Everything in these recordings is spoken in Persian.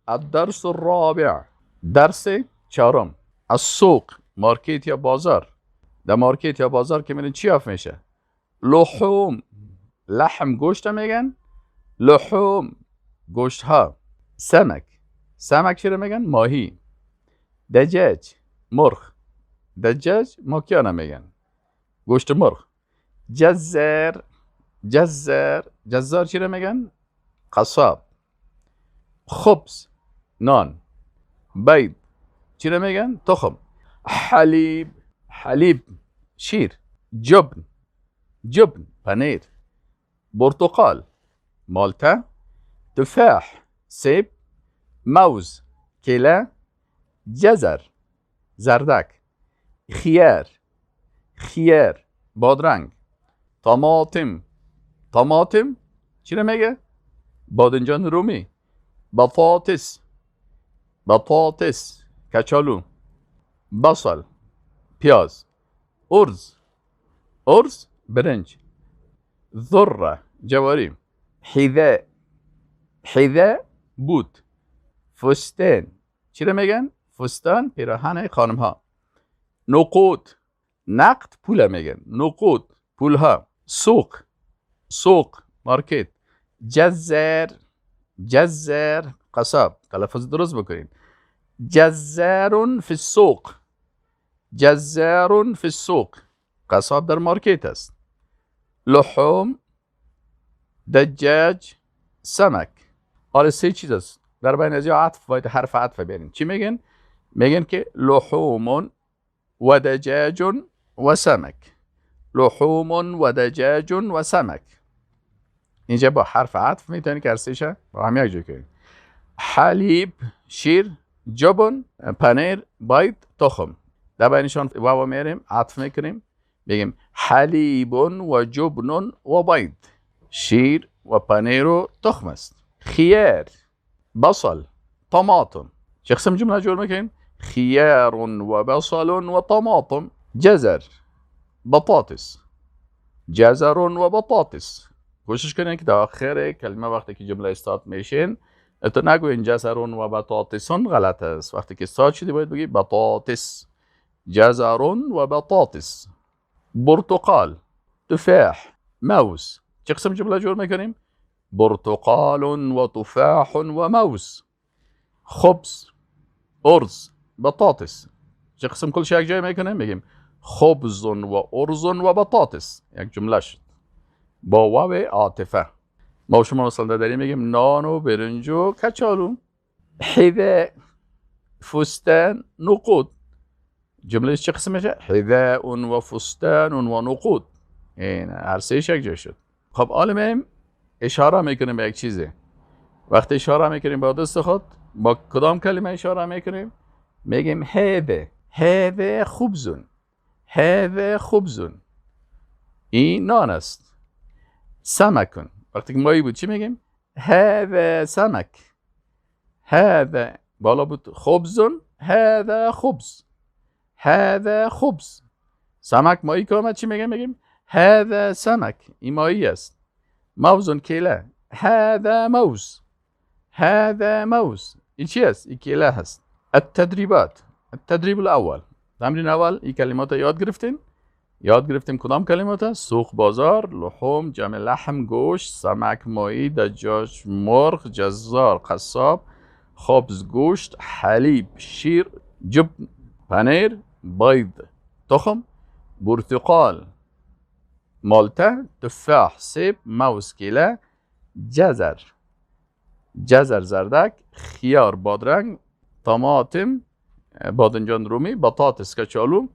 الدرس الرابع، درس چهارم. السوق، market یا بازار. در market یا بازار که میرین چی یافت میشه؟ لحوم، لحم گوشت میگن، لحوم گوشت ها. سمك، سمك چی رو میگن؟ ماهی. دجاج، مرغ. دجاج ماکیانه میگن، گوشت مرغ. جزر، جزر، جزار چی رو میگن؟ قصاب. خبز، نان. بيض چی رو میگن؟ تخم. حلیب، حلیب شیر. جبن، جبن پنیر. برتقال، مالتا. تفاح، سیب. موز، کیله. جزر، زردک. خیار، خیار بادرنگ. طماطم، طماطم چی رو میگه؟ بادنجان رومی. بطاطس، بطاطس کچالو. بصل، پیاز. ارز، ارز برنج. ذره، جواری. حذاء، حذاء بوت. فستان چی رو میگن؟ فستان پیراهن خانم ها. نقود، نقد پول میگن، نقود پول ها. سوق، سوق market. جزار، جزار قصاب. تلفظ درست بکنین. جزار فی السوق، جزار فی السوق، قصاب در market است. لحوم، دجاج، سمك. حالا سه چیز است در بین از عطف، باید حرف عطف بیارین. چی میگن؟ میگن که لحوم و دجاج و سمك. لحوم و دجاج و سمك. اینجا با حرف عطف میتونی که هر با هم یک جای کنید. حلیب، شیر، جبن، پنیر، بيض، تخم. در بینشان واو میاریم، عطف میکنیم، میگیم حلیب و جبن و بيض. شیر و پنیر و تخم است. خیار، بصل، طماطم. چه قسم جمله جور میکنیم؟ خيار و بصل و طماطم. جزر، بطاطس. جزر و بطاطس. کوشش کنین که در آخر کلمه وقتی که جمله استارت میشین تو نگوین جزر و بطاطسون، غلط است. وقتی که استارت شدی باید بگی بطاطس. جزر و بطاطس. برتقال، تفاح، موز. چه قسم جمله جور میکنیم؟ برتقال و تفاح و موز. خبز، ارز، بطاطس. چه قسم کل یک جای میکنیم؟ میگیم خبز و ارز و بطاطس. یک جمله شد با واو عاطفه. ما شما مثلا داریم میگیم نان و برنج و کچالو. حذاء، فستان، نقود. جمله چه قسم میشه؟ حذاء و فستان و نقود. این هر سهش یک جای شد. خب حالا اشاره میکنیم به یک چیزی. وقتی اشاره میکنیم با دست خود، با کدام کلمه اشاره میکنیم؟ میگیم هذا، هذا خبز، هذا خبز، این نان است. سمك. وقتی که ماهی بود چی میگیم؟ هذا سمك. هذا بالا بود خبز، هذا خبز، هذا خبز. سمك ماهی که آمد چی میگیم؟ میگیم هذا سمك، این ماهی است. موز کیله، هذا موز، هذا موز. این چی است؟ این کیله هست. التدريبات، التدريب الاول، تمرین اول. این کلمات یاد گرفتین؟ یاد گرفتیم کدام کلمات است؟ سوق بازار، لحوم جمع لحم گوشت، سمک ماهی، دجاج مرغ، جزار قصاب، خبز گوشت، حلیب شیر، جبن پنیر، بيض تخم، برتقال مالتا، تفاح سیب، موز کیله، جزر، جزر زردک، خیار بادرنگ، طماطم بادنجان رومی، بطاطس کچالو،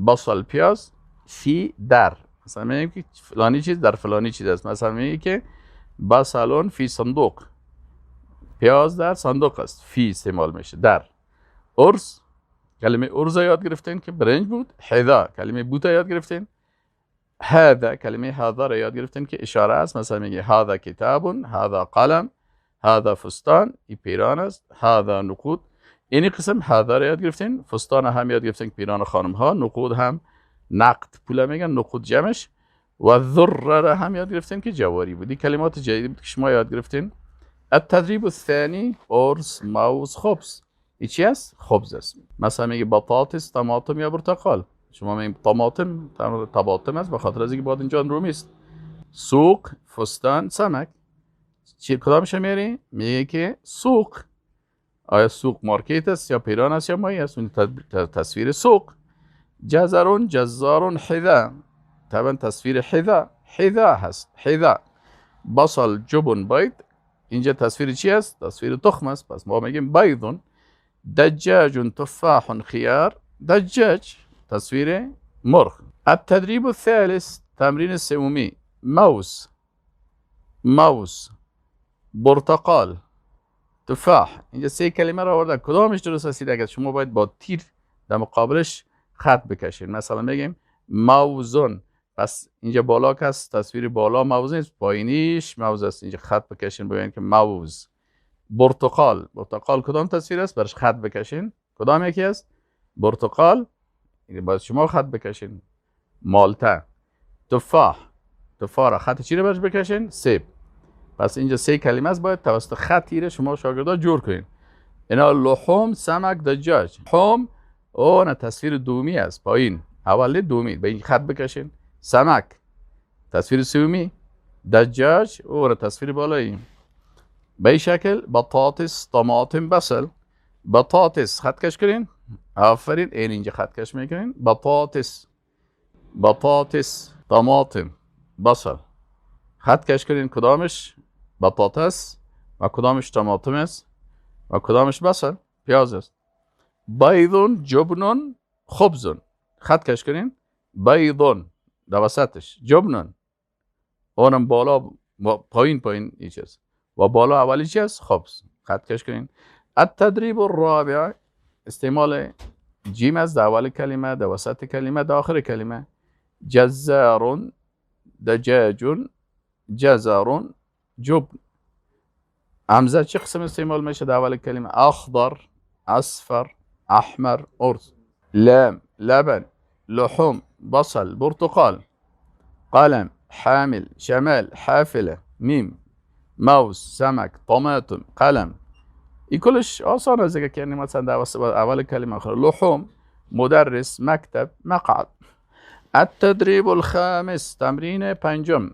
بصل پیاز. فی در، مثلا میگیم که فلانی چیز در فلانی چیز است. مثلا میگیم که بصلون فی صندوق، پیاز در صندوق است، فی استعمال میشه در. ارز، کلمه ارز یاد گرفتین که برنج بود. حذا، کلمه بوت یاد گرفتین. هذا، کلمه هذا را یاد گرفتین که اشاره است. مثلا میگه هذا کتاب، هذا قلم، هذا فستان، این پیران است، هذا نقود. اینی قسم هذا را یاد گرفتین. فستان هم یاد گرفتین که پیران خانم ها، نقود هم نقد پول میگن، نقود جمعش. و ذره را هم یاد گرفتین که جواری بود. این کلمات جدید بود که شما یاد گرفتین. التدریب الثانی ارز، موز، خبز. این چی است؟ خبز است. مثلا میگه بطاطس، طماطم یا پرتقال. شما میگید طماطم، طماطم است به خاطر از اینکه بادنجان رومی است. سوق، فستان، سمک. چی کدامش میری؟ میگه که سوق. آیا سوق مارکت است یا پیران است یا ماهی است؟ اون تصویر سوق. جزر، جزار، حذاء. طبعا تصویر حذاء، حذاء هست، حذاء. بصل، جبن، بيض. اینجا تصویر چی است؟ تصویر تخم است. پس ما میگیم بيض. دجاج، تفاح، خيار. دجاج تصویر مرغ. التدريب الثالث تمرین سومی موز، موز، برتقال، تفاح. اینجا سه کلمه را آوردن، کدامش درست است؟ اگر شما باید با تیر در مقابلش خط بکشید. مثلا میگیم موز، پس اینجا بالا کس تصویر بالا موز نیست، پایینیش موز است. اینجا خط بکشین ببینید که موز. برتقال، برتقال کدام تصویر است؟ برش خط بکشین. کدام یکی است؟ برتقال. اینجا باید شما خط بکشین. مالته. تفاح، تفاح را خط چی رو برش بکشین؟ سیب. پس اینجا سه کلمه است، باید توسط خط تیره شما شاگردا جور کنین. اینا لحوم، سمک، دجاج. لحوم او نه تصویر دومی است، پایین اولی دومی، به این خط بکشین. سمک تصویر سومی، دجاج او تصویر بالایی. به این شکل بطاطس، طماطم، بصل. بطاطس خط کش کنین. آفرین، این اینجا خط کش میکنین. بطاطس، بطاطس، طماطم، بصل. خط کش کنین کدامش بطاطس و کدامش طماطم است و کدامش بصل پیاز است. بيض، جبن، خبز. خط کش کنین. بيض در وسطش، جبن اونم بالا پایین پایین این چیز و بالا اولی چی است؟ خبز. خط کش کنین. التدریب الرابع استعمال جیم است در اول کلمه، در وسط کلمه، در آخر کلمه. جزار، دجاج، جزر، جبن. همزه چه قسم استعمال میشه در اول کلمه؟ اخضر، اصفر، احمر، ارز. لام، لبن، لحوم، بصل، برتقال. قلم، حامل، شمال، حافله. میم، موز، سمک، طماطم، قلم. این کلش آسان است که یعنی مثلا در اول کلمه آخر. لحوم، مدرس، مکتب، مقعد. التدریب الخامس تمرین پنجم.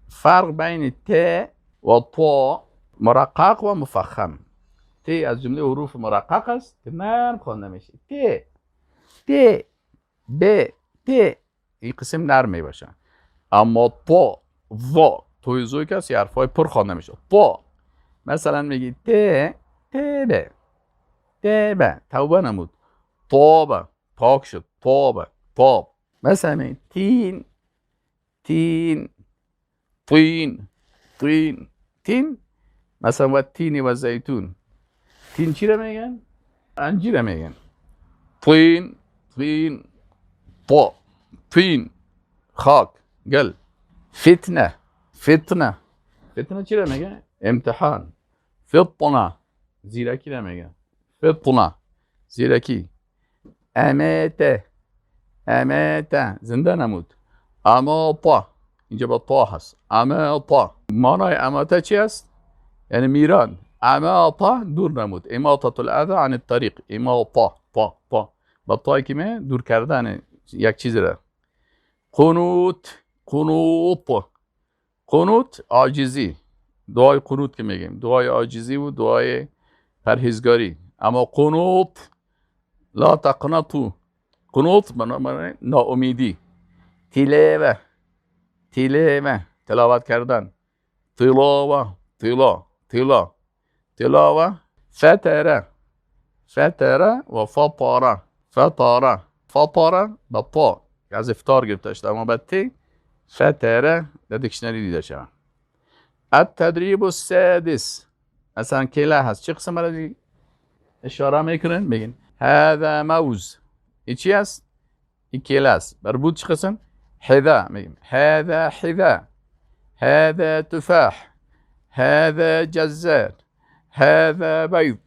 فرق بین ت و طا مرقق و مفخم. ت از جمله حروف مرقق است که نرم خوانده میشه. ت، ت، ب، ت، این قسم نرم میباشه. اما طا، ظا، توی زوی که است حرفای پر خوانده میشه. طا مثلا میگی ت، ت ب، ت ب، توبه نمود. طابه، پاک شد. طابه، طاب. مثلا میگی تین، تین، طین، طین، تین. مثلا و تینی و زیتون. تین چی رو میگن؟ انجیر میگن. طین، طین، طا، طین، خاک، گل. فتنه، فتنه، فتنه چی رو میگن؟ امتحان. فطنه، زیرکی رو میگن. فطنه، زیرکی. اماته، اماته، زنده نمود. اماطه، اینجا با طا هست. اماطه، معنای اماته چی است؟ یعنی میران. اماطه دور نمود. اماطه الاذى عن الطریق. اماطه، طا، طا، با طایی که می دور کردن یک چیز را. قنوت، قنوط، قنوت عاجزی. دعای قنوت که میگیم دعای عاجزی و دعای پرهیزگاری. اما قنوط لا تقنطو، قنوط معنی ناامیدی. تلاوه، تلاوه، تلاوت کردن. تلاوه، تلا، تلا، تلاوه. فتره، فتره و فطره، فطره، فطره با طا از افطار گرفته شده، اما با ت فتره در دیکشنری دیده شده. التدریب السادس مثلا کله هست، چه قسم برای اشاره میکنن؟ میگن هذا موز. این چی است؟ این کله است. بر بود چه قسم؟ حذاء. میگیم هذا حذاء، هذا تفاح، هذا جزار، هذا بيض،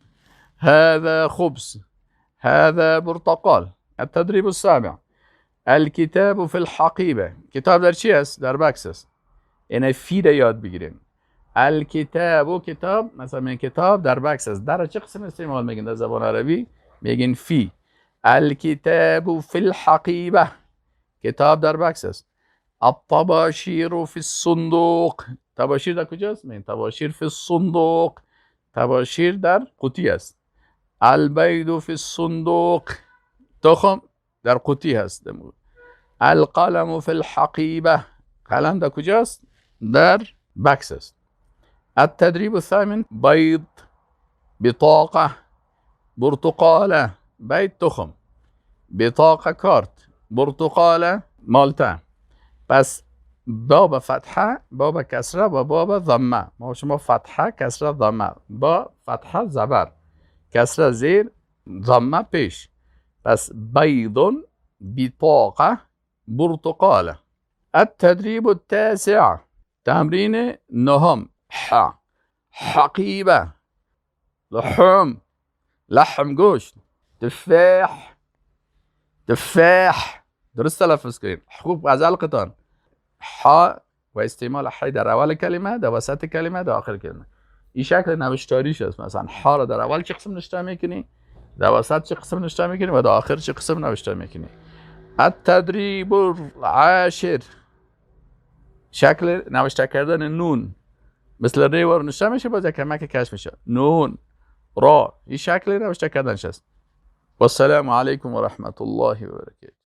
هذا خبز، هذا برتقال. التدريب السابع الكتاب في الحقيبة. کتاب در چی است؟ در بکس است. یعنی فی را یاد بگیریم. الکتاب کتاب، مثلا من کتاب در بکس است. در چه قسم استعمال میگن در زبان عربی؟ میگن فی. الکتاب فی الحقیبه، کتاب در بکس است. الطباشیر فی الصندوق، تباشیر در کجاست؟ میگن تباشیر فی الصندوق، تباشیر در قوطی است. البید فی الصندوق، تخم در قوطی هست. القلم فی الحقیبه، قلم در کجاست؟ در بکس است. التدريب الثامن بيض، بطاقة، برتقالة. بيض تخم، بطاقة کارت، برتقالة مالته. پس باب فتحه، باب کسره و باب ضمه. ما شما فتحه، کسره، ضمه. با فتحه زبر، کسره زیر، ضمه پیش. پس بيض، بطاقة، برتقالة. التدريب التاسع تمرین نهم. ح، حقیبه، لحوم، لحم گوشت، تفاح، تفاح. درست تلفظ کنید خوب از حلقتان. ح و استعمال ح در اول کلمه، در وسط کلمه، در آخر کلمه. این شکل نوشتاریش است. مثلا ح را در اول چه قسم نوشته میکنی، در وسط چه قسم نوشته میکنی و در آخر چه قسم نوشته میکنی. التدریب العاشر شکل نوشته کردن نون، مثل ری ور نوشته میشه، باز کمک کش میشه. نون را، این شکل نوشته کردنش است. والسلام علیکم و رحمت الله و برکاته.